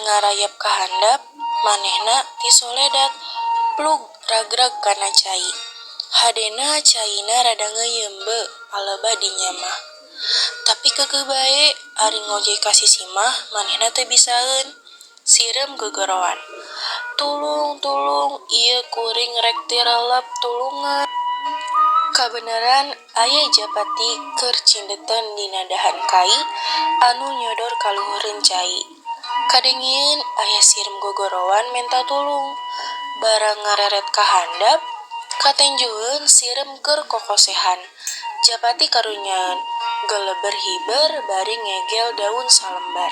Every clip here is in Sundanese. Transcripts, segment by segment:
Ngarayap ka handap, manehna tisoledat plug ragrag kana cai. Hadena caina rada ngeuyeum palebah dinya mah. Tapi keukeuh bae ari ngojay ka sisi mah manehna teu bisaeun. Sireum gogoroan. Tulung, tulung, ieu kuring rek tirelep, tulungan. Kabeneran aya Japati keur cindeteun dina dahan kai anu nyodor ka luhureun cai. Kadengeeun aya sireum gogoroan menta tulung. Barang ngareret ka handap, katenjoeun sireum keur kokosehan. Japati karunyaeun, geleber hiber bari ngegel daun salembar.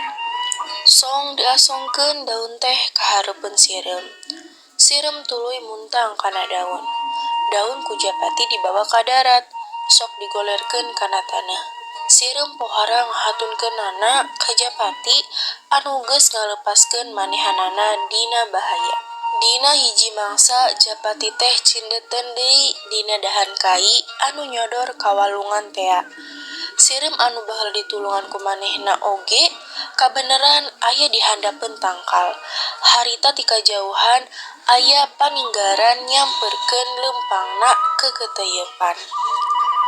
Song diasongkeun daun teh ka hareupeun sireum. Sireum tuluy muntang kana daun. Daun ku Japati dibawa ka darat, sok digolerkeun kana taneuh. Sireum pohara ngahatunkeunana ka Japati anu geus ngalepaskeun manehanana dina bahaya. Dina hiji mangsa Japati teh cindeteun deui dina dahan kai anu nyodor ka walungan tea. Sireum anu baheula ditulungan ku manehna oge kabeneran aya di handapeun tangkal. Harita ti kajauhan aya paninggaran nyamperkeun leumpangna keuketeuyepan.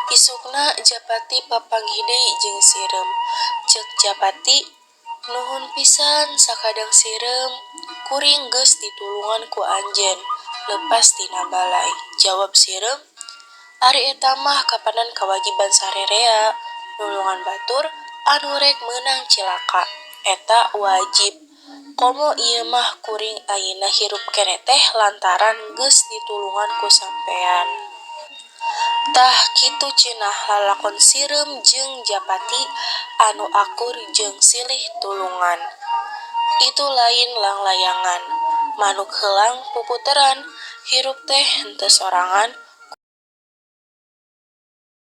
Isukna Japati papanggih deui jeung sireum. Ceuk Japati, Nuhun pisan sakadang sireum, kuring geus ditulungan ku anjeun leupas tina balai. Jawab sireum, Ari eta mah kapanan kawajiban sarerea nulungan batur anu rek meunang cilaka. Eta wajib. Komo ieu mah kuring ayeuna hirup keneh teh lantaran geus ditulungan ku sampean. Tah kitu cenah lalakon sireum jeung Japati anu akur jeung silih tulungan. Itu lain langlayangan, manuk heulang puputeran, hirup teh henteu sorangan.